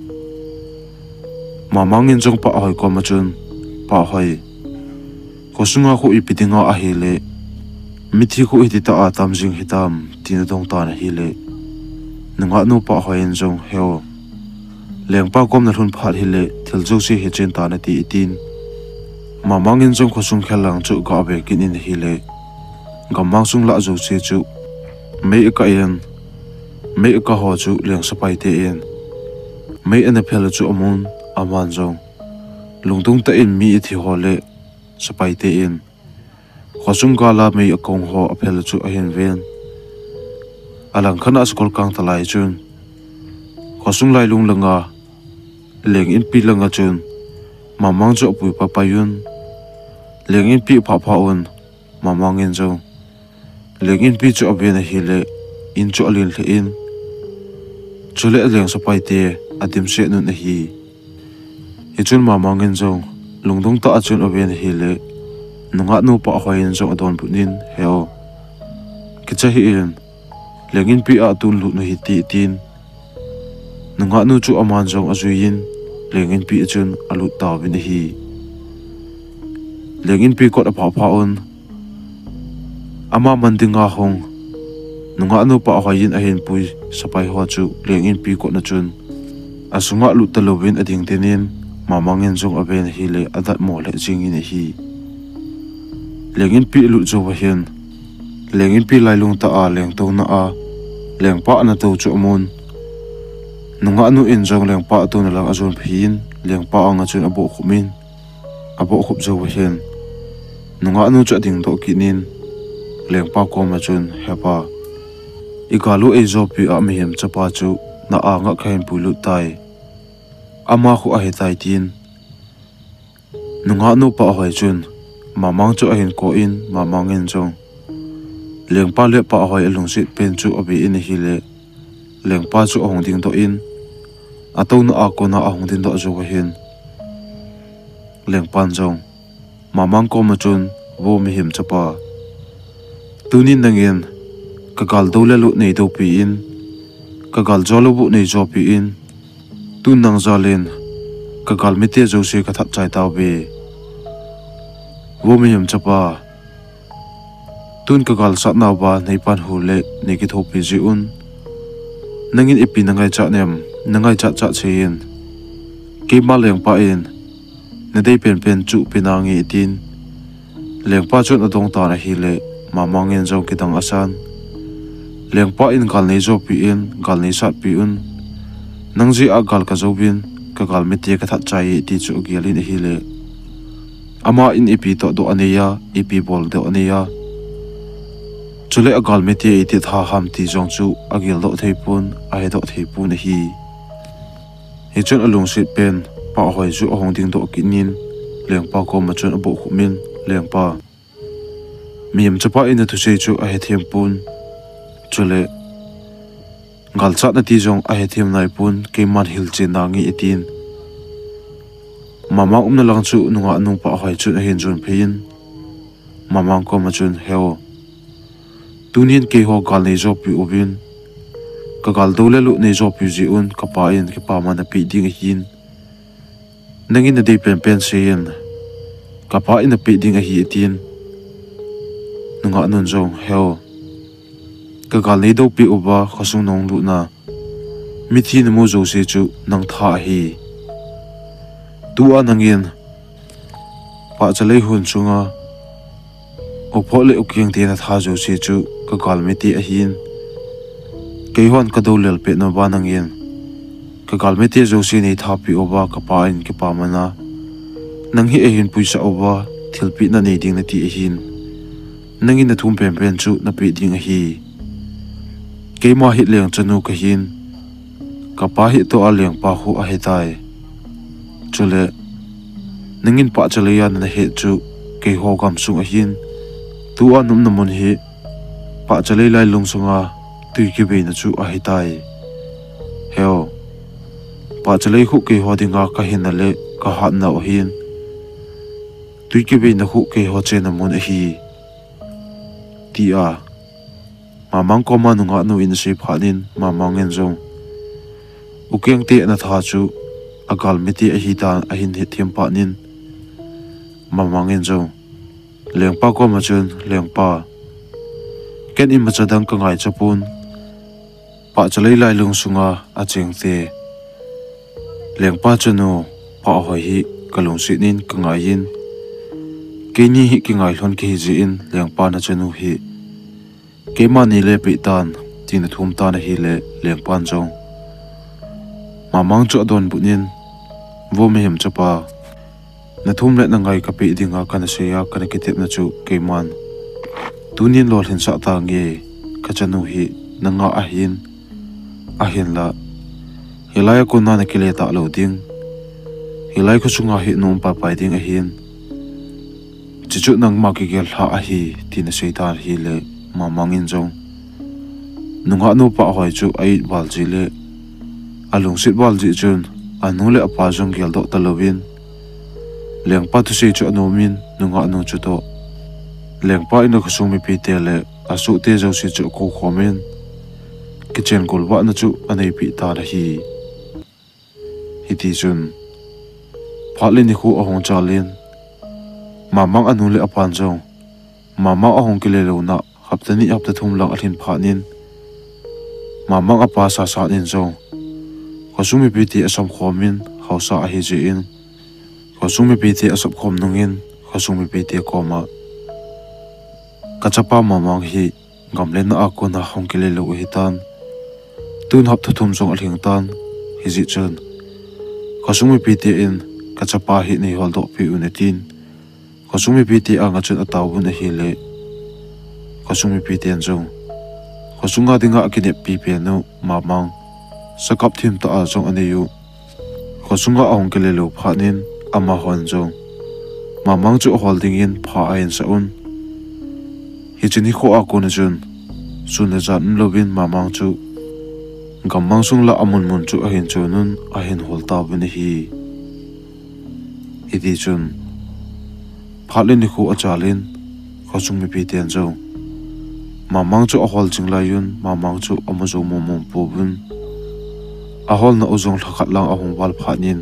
Mamang in jong Pahhoi koma chun, Pahhoi, khosunga khu ipi dinga ahile mithi khu hititah a tam jing hitam, tin adong tan ahile, nungahnu Pahhoi in jong, Heo, lengpa kom nalhun phat hile thil jouse hechen tan ati, atin, Mamang in jong khosung khel lang chu aga ve kit in ahile, gammang sung lah jouse chu mei akah in, mei akah ho chu lengsapai te in mei ana phel chu amun, aman jong lungdong tah in mi athi ho le sepai te in khosung gal a mei akong ho aphel chu ahin ven. Alangkhat a sakol kangtalai chun khosung lailung langa leng inpi langa chun Mamang chu apui papai un, leng inpi aphah phah un, Mamang in jong leng inpi chu aven ahile, in chu alen lheh in, chule alengsapai te adimset un ahi. Hichun Mamang in jong lungdong tah a chun aven ahile, nungahnu Pahhoi in jong adonbut in, Heo, kicha hih in, Leng inpi a tun lut nu hite, tin nungah nu chu aman jong ajuiyin, leng inpi a chun alut tauvin ahi. Leng inpi kot aphah phah un, ama man dinga hung nungah nu Pahhoi in ahin pui sepai ho chu leng inpi kot na chun asunga lut talouvin ading tin in, Mamang in jong aven ahile adatmo lheh jingin ahi. Leng inpi alut jou uva hin, leng inpi lailung tah a leng touna a lengpa ana tou chu amun. Nungah nu in jong lengpa atouna lang ajon phei in, lengpa anga chun abohkhup in, abohkhup jou uva hin, nungah nu chu adingdoh kit in, lengpa koma chun, Hepa, igal u eijopi a mihem chapa chu na anga kahin puilut tai. Ama khu ahitai, tin nungah nu Pahhoi chun Mamang chu ahin kou in, Mamang in jong lengpa le Pahhoi alungset pen chu abe in ahile, lengpa chu ahung dingdoh in, atouna a kona ahung dingdoh jou uva hin, lengpan jong Mamang koma chun, Vo mihem chapa, tunin nangin kagal dou le lut neidoupi in, kagal jou lou bu neijopi in, tun nang jal in kagal mite jouse kathat chai tauve. Vo mihem chapa, tun kagal satnauva neipan hu le neikithopi ji un. Nangin ipi nangaichat nem, nangaichat chat seiyin. Keima lengpa in nadei penpen chu pe nange, tin lengpa chun adong tan ahile, Mamang in jong kidang asan. Lengpa in gal neijopi in, gal neisatpi un. Nang jeh a gal kajouvin, kagal mite kathat chai e, ti chu agel in ahile, ama in ipi tohdoh anei a, ipi boldoh anei a, chule agal mite iti tha ham ti jong chu ageldoh theipon, ahedoh theipon ahi. Hichun alungset pen Pahhoi chu ahung dingdoh kit in, lengpa koma chun abohkhup in, Lengpa, mihem chapa in nathusei chu ahethem pon, chule galchatna ti jong ahethem naipon, keiman hilchen nange, atin. Mamang umna lang chu nungah nu Pahhoi chun ahin jon phei in, Mamang koma chun, Heo, tunin keiho gal neijopi uvin, kagal dou le lut neijopi jeh un kapa in kipaman napeh ding ahin, nangin nadei penpen seiyin, kapa in napeh ding ahi, atin. Nungah nun jong, Heo, kagal neidoupi uva khosung nahung lutna, mithi namu jouse chu nang tha ahi. Tua nangin pahcha lei hon sunga uphot le ukeng te natha jouse chu kagal mite ahin, keihon kadoulel pet nauva nangin kagal mite jouse neithapi uva kapa in kipaman a, nang hi eihin puisah uva thilpehna nei ding nati ahin, nangin nathum penpen chu napeh ding ahi. Keima hi leng chanu kahin, kapa hi toh a lengpa khu ahitai. Chule nangin pahcha lei a nana het chu keiho gamsung ahin, tua naumna mun hi pahcha lei lailung sunga twi kiveina chu ahitai. Heo, pahcha lei khu keiho dinga kahinna le kahatnau ahin, twi kiveina khu keiho chenna mun ahi, tia Mamang koma nungah nu in asei phat in, Mamang in jong ukeng te natha chu agal mite ahitan ahin hetthem phat in, Mamang in jong lengpa koma chun, Lengpa, ken imacha dang kangaicha pon, pahcha lei lailung sunga achengte lengpa chanu Pahhoi hi kalungset in kangaiyin, keini hi kingai lhon kahi jeh in lengpa nachanu hi keima neile peh tan, tin athum tan ahile, lengpan jong Mamang chu adonbut in, Vo mihem chapa, nathum le nangai kapeh dinga kana sei a kana kitepna chu keiman tunin lolhinsah tange, kachanu hi nanga ahin, ahinla hilai a kona nakile talou ding, hilai khosunga hi naum paipai ding ahin, chuchu nangma kigel lhah ahi, tin asei tan ahile, Mamang in jong nungah nu Pahhoi chu a-it val jeh le alungset val jeh chun anu le apa jong geldoh talouvin, lengpa thusei chu anomin, nungah nu chutoh lengpa in akhosung mipite le asohte jouse chu akou khomin, kichen golvahna chu aneipi tan ahi. Hitichun, phat le nikho ahung chalin, Mamang anu le apan jong, Mamang ahung kile louna, hapta ni hapta thum lang alhin phat in, Mamang apa Sasat in jong, khosung mipite asam khomin, haosa ahi jeh in, khosung mipite asap khom nungin, khosung mipite koma, kachapa Mamang hi, gamlenna a kona hung kile lou ahitan. Tun hapta thum jong alhing tan, hijeh chun, khosung mipite in, kachapa hi neiholdoh peh un atin, khosung mipite anga chun ataovun ahile, khosung mipiten jong, khosunga dinga akineppi penu, Mamang, sakap thimtah a jong aneiyu, khosunga ahung kile lou phat in, amahon jong, Mamang chu ahol dingin pha ahinsah un. Hiche nikho a kona chun, sun le jan umlouvin Mamang chu, gammang sung lah a munmun chu ahin chon un, ahin hol tauvin ahi. Hitichun, phat le nikho achalin, khosung mipiten jong, Mamang chu ahol jing laiyun, Mamang chu amu jou mongmong pouvin, aholna u jong lhakhat lang ahung val phat in,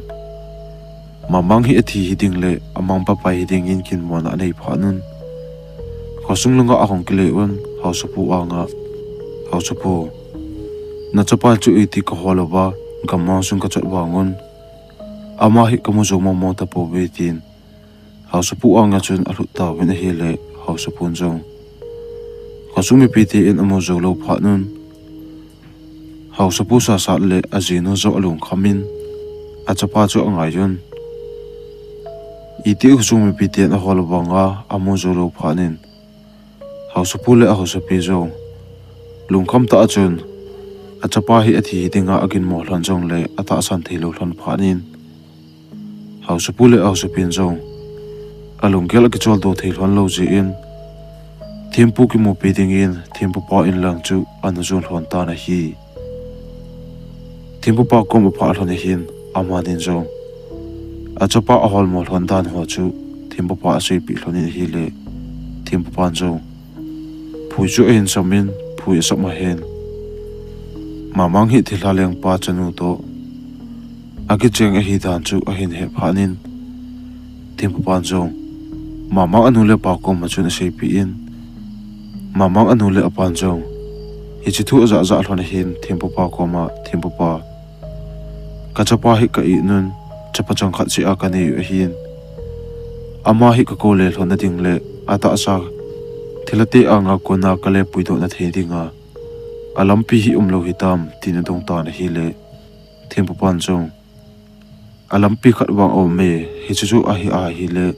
Mamang hi athi hiding le amangpapai hidingin kinmona anei phat un, khosung langa ahung kile un, haosapu anga, Haosapu, nachapa chu iti kahol uva, gammang sung kachot vangun, ama hi kamu jou mongmong tapouve tin, haosapu anga chun alhut tauvin ahile, haosapun jong, khosung mipite in amu joulou phat un, haosapu Sasat le ajinu joh alungkhamin, achapa chu angaiyun. Iti khosung mipiten ahol vanga amu joulou phat in, haosapu le ahaosapi jong, lungkham tah a chun, achapa hi athi hidinga aginmo lhon jongle atahsan theilou lhon phat in, haosapu le haosapin jong, alunggel akicholdo thei lhon lou jeh in, thempu kimupi dingin thempupa in lang chu ana jon lhon tan ahi. Thempupa kom aphah lhon ahin, amanin jong, achapa aholmo lhon dan ho chu, thempupa aseipeh lhonin ahile, thempupan jong, phui chu ahin samin, phui asap ahin, Mamang hi thilha lengpa chanu toh akicheng ahidan chu ahin hephat in, thempupan jong, Mamang anu le apa koma chun aseipeh in, Mamang anu le apan jong, hiche thu ajahjah lhon ahin, thempupa koma, Thempupa, kachapa hi ka-it nun, chapa changkhat cheh a kanei u ahin, ama hi kakoule lhonna ding le atahsa thilhate anga kona kale puidohna thei dinga alampi hi umlou hitam, tin adong tan ahile, thempupan jong, alampi khat vang aume, hiche chu ahi ahile,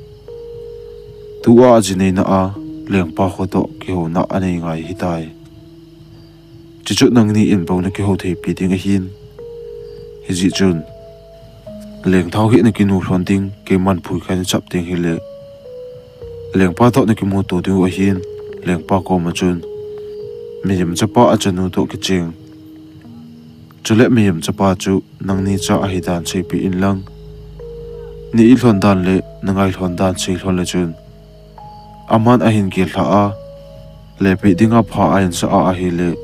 tua aji neina a lengpa ho toh kihouna anei ngai ahitai. Chuchu nangni in bou nakihou theipi ding ahin, hijeh chun, lengthao hi nakinu lhon ding, keiman phui khat nachap ding hile, lengpa toh nakimuto diu ahin, lengpa koma chun, mihem chapa achanu toh kicheng, chule mihem chapa chu nangni cha ahidan seipeh inlang, na-it lhon dan le nangai lhon dan sei lhon le chun, aman ahin gel lhah a, lepeh dinga pha ahinsah a ahile,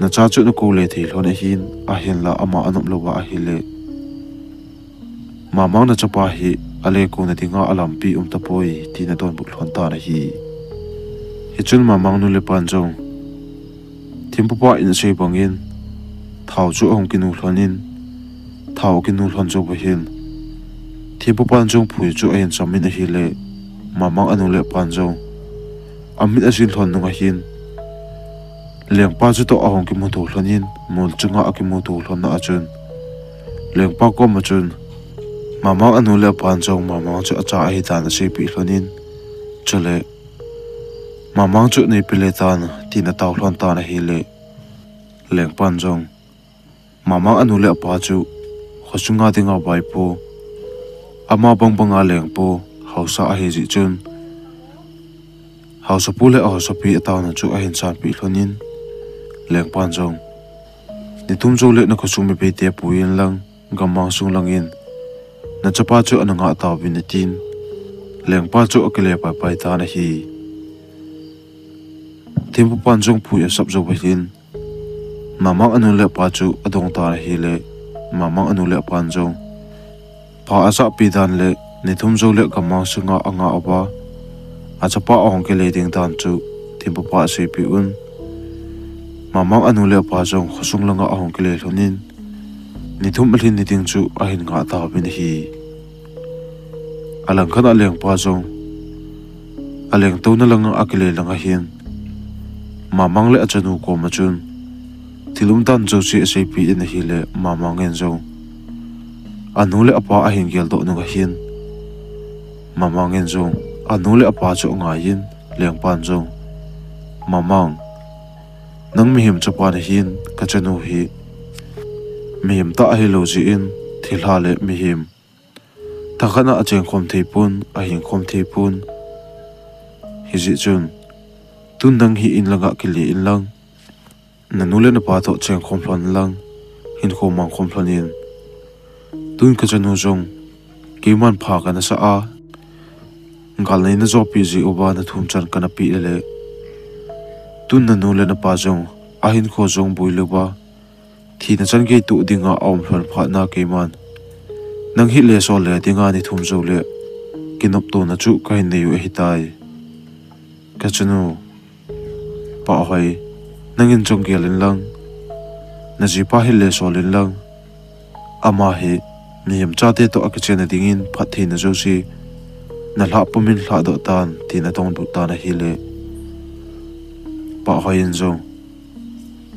nacha chu nakoule thei lhon ahin, ahinla ama anop louva ahile, Mamang nachapa hi alekouna dinga alampi umtapoi, tin adonbut lhon tan ahi. Hichun Mamang nu le pan jong, thempupa in asei bangin, thao chu ahung kinu lhonin, thao akinu lhon jouva hin, thempupan jong phui chu ahin samin ahile, Mamang anu le apan jong, amit ajin lhon nunga hin, lengpa chutoh ahung kimuto lhonin, mol chunga akimuto lhonna a chun, lengpa koma chun, Mamang anu le apan jong Mamang chu acha ahidan aseipeh lhonin, chule, Mamang chu neipe le tan, tin atao lhon tan ahile, lengpan jong, Mamang anu le apa chu, khosunga dinga vaipo, ama bangbanga lengpo, haosa ahijeh chun, haosapu le ahaosapi ataona chu ahin chanpeh lhonin, lengpan jong, nitum joule nakhosung mipite pui inlang, gammang sung langin, nachapa chu ana ngah tauvin atin, lengpa chu akile paipai tan ahi. Thempupan jong phui asap jouva hin, Mamang anu le apa chu adong tan ahile, Mamang anu le apan jong pha ajahpi dan le ni thum jou le gammang sunga angah uva, achapa ahung kile ding dan chu thempupa aseipeh un. Mamang anu le apa jong khosung langa ahung kile lhonin, ni thum alhin ni ding chu ahin ngah tauvin ahi. Alangkhat a alengpa jong alengtouna langa akile lang ahin, Mamang le achanu koma chun thil umdan jouse aseipeh in ahile, Mamang in jong anu le apa ahin geldoh nung ahin, Mamang in jong anu le apa chu angaiyin, lengpan jong, Mamang, nang mihem chapa nahin, kachanu hi mihem tah ahilou jeh in thilha le mihem thakhat a achengkhom theipon, ahingkhom theipon. Hijeh chun tun nang hi in langa kile inlang, nanu le napa toh chengkhom lhon lang, hinkho mangkhom lhonin. Tun kachanu jong keiman pha kana sah a, gal neina jopi jeh uva nathum chan kana peh lele, tun nanu le napa jong ahinkho jong boi louva thina chan gei toh dinga aum lhon phatna keiman nang hi lesol le dinga ni thum jou le kinoptona chu kahin neiu ahitai. Kachanu, Pahhoi, nangin jong gel inlang, najipa hi lesol inlang, ama hi mihem chate toh akichenna dingin phattheina jouse nalhah pumin lhahdoh tan, tin adonbut tan ahile, Pahhoi in jong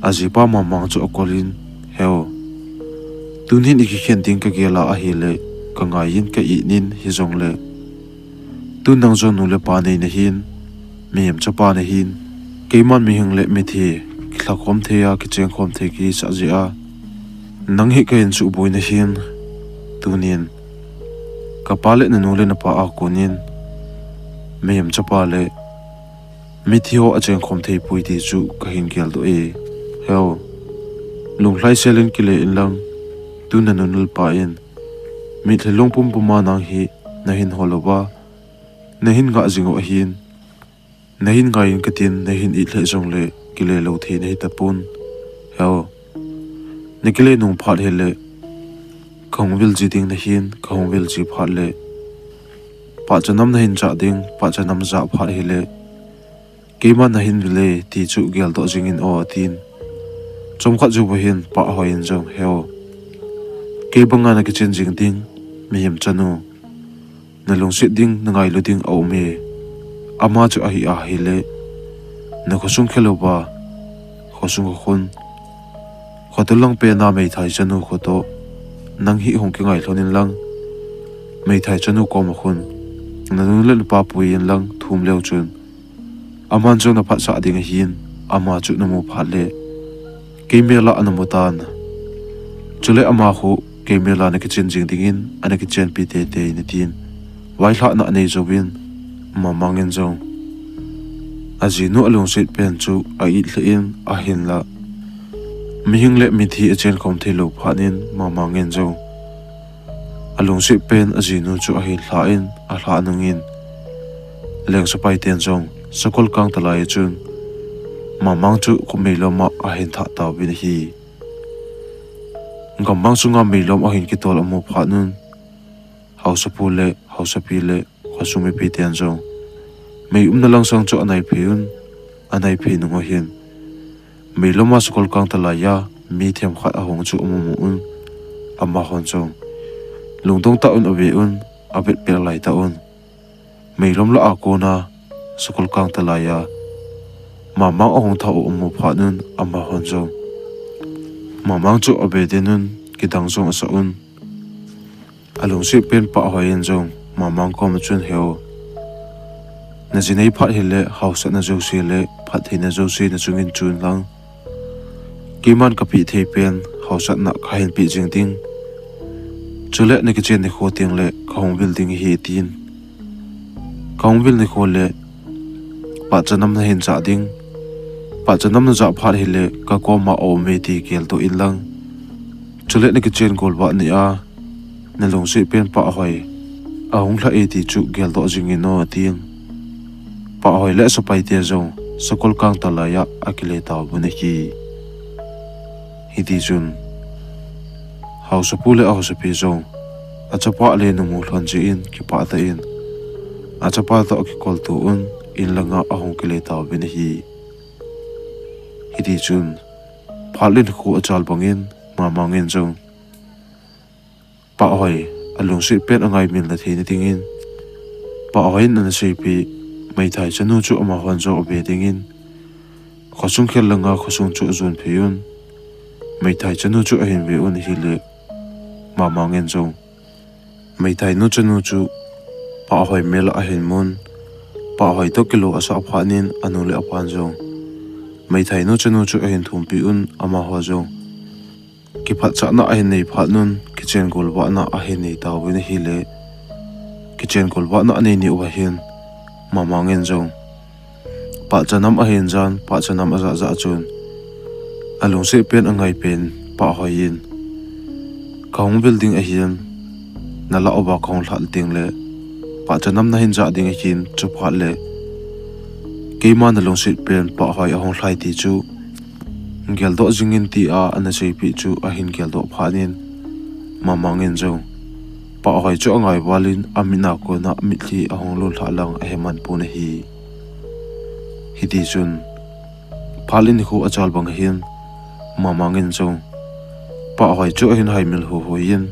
ajipa Mamang chu akolin, Heo, tunin ikikhen ding kagel a ahile, kangaiyin ka-it in hijongle, tun nang jong nu le pa nei nahin, mihem chapa nahin, keiman mihing le mithi kilhakhom thei a kichengkhom thei kihisah jeh a nang hi kahin suhboi nahin, tunin kapa le nanu le napa a konin mihem chapa le mithi ho achengkhom theipoi ti chu kahin geldoh e. Heo, lunglhai selin kile inlang, tun nanu le napa in mitlhi lungpum puma nang hi nahin hol uva, nahin ngah jing u ahin, nahin ngaiyin katin, nahin it lheh jongle kile lou thei nahi tapon. Heo, nakile nung phat hile, kahung vil ji ding nahin, kahung vil ji phat le pahcha nam nahin jah ding, pahcha nam jah phat hile keiman nahin vil e ti chu geldoh jingin o, atin. Chomkhat jouva hin Pahhoi in jong, Heo, kei banga nakichen jing ding mihem chanu, nalungset ding, nangailu ding aum e. Ama chu ahi ahile, nakhosung khelouva, khosung kho khun, khoto lang pena meithai chanu kho toh nang hi hung kingai lhon inlang, meithai chanu koma khun nanu le napa pui inlang thum leu chun, aman jong naphatsah ding ahin, ama chu namu phat le kei mel a namu tan. Chule ama khu kei mel a nakichen jing dingin anakichenpi teitei in, atin. Vailhahna anei jouvin, Mamang in jong ajinu alungset pen chu a-it lheh in, ahinla mihing le mithi achenkhom theilou phat in, Mamang in jong alungset pen ajinu chu ahin lhah in, alhah nungin, leng sepai ten jong sakol kangtalai a chun Mamang chu kho meilom a ahin thah tauvin ahi. Gammang sunga meilom ahin kitol amu phat un, haosapu le haosapi le khosung mipi ten jong mei umna langsang chu anaiphei un, anaiphei nung uva hin meilom a sakol kangtalai a mi themkhat ahung chu amu mu un, amahon jong lungdong tah un ave un, avetpeh laitah un, meilom lah a kona sakol kangtalai a Mamang ahung thah u amu phat un, amahon jong Mamang chu ave den un, kidang jong asah un. Alungset pen Pahhoi in jong Mamang koma chun, Heo, naji nei phat hile haosatna jouse le phattheina jouse nachungin chun lang, keiman kapeh thei pen haosatna kahin peh jing ding, chule nakichen nikho tengle kahung vil ding ahi, atin. Kahung vil nikho le pahcha nam nahin jah ding, pahcha nam najah phat hile kakoma aum e ti geldoh inlang, chule nakichen golvah nia nalungset pen Pahhoi ahung lhah e ti chu geldoh jingin o, atin. Pahhoi le asepaite jong sakol kangtalai a akile tauvin ahi. Hiti chun haosapu le ahaosapi jong achapa le nungmu lhon jeh in kipah tah in achapa toh akikolto un in langa ahung kile tauvin ahi. Hiti chun phat le nikho achal bangin Mamang in jong Pahhoi alungset pen angaimil na theina dingin Pahhoi in ana seipeh, meithai chanu chu amahon jong ave dingin khosung khel langa khosung chu ajon phei un, meithai chanu chu ahin ve un ahile, Mamang in jong meithai nu chanu chu Pahhoi mel a ahin mun, Pahhoi toh kilou asah phat in anu le apan jong meithai nu chanu chu ahin thumpeh un, amaho jong kiphatchahna ahin nei phat un kichen golvahna ahin nei tauvin ahile, kichen golvahna anei ni uva hin Mamang in jong pahcha nam ahin jan, pahcha nam ajah jah chun alungset pen angai pen Pahhoi in, kahung vil ding ahin, nalah uva kahung lhah ding le pahcha nam nahin jah ding ahin, chuphat le keima nalungset pen Pahhoi ahung lhai ti chu geldoh jingin tia ana seipeh chu ahin geldoh phat in Mamang in jong Pahhoi chu angai val in amit a kona mitlhi ahung lhun lhah lang ahe man pon ahi. Hiti chun phat le nikho achal bang hin Mamang in jong Pahhoi chu ahin haimil huhoi in,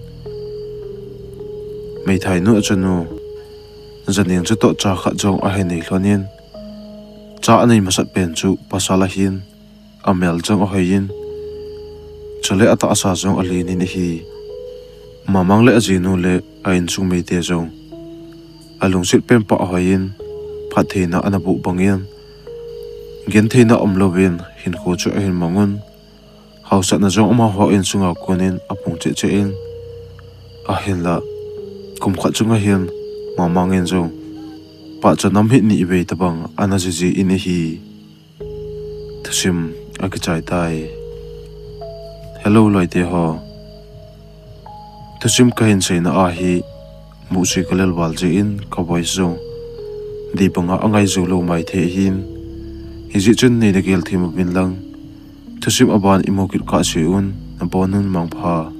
meithai nu achanu Janeng chu toh cha khat jong ahin nei lhon in, cha anei masat pen chu pasal ahin, amel jong ahoi in, chule atahsa jong alen in ahi. Mamang le ajinu le a insung mite jong alungset pen Pahhoi in phattheina ana boh bangin, gentheina umlouvin hinkho chu ahin mang un, haosatna jong amaho insunga konin apung cheh cheh in, ahinla kum khat chunga hin Mamang in jong pahcha nam hi nivei tobang ana jiji in ahi. Thusim akichai tai. Hello loite ho. Thusim kahin seina ahi, musi kalel val jeh in ka voice jong dei banga angai jou lou maithei ahin, hijeh chun neina gel them uvin lang, thusim aban imu kit kahse un, nabon un mangpha.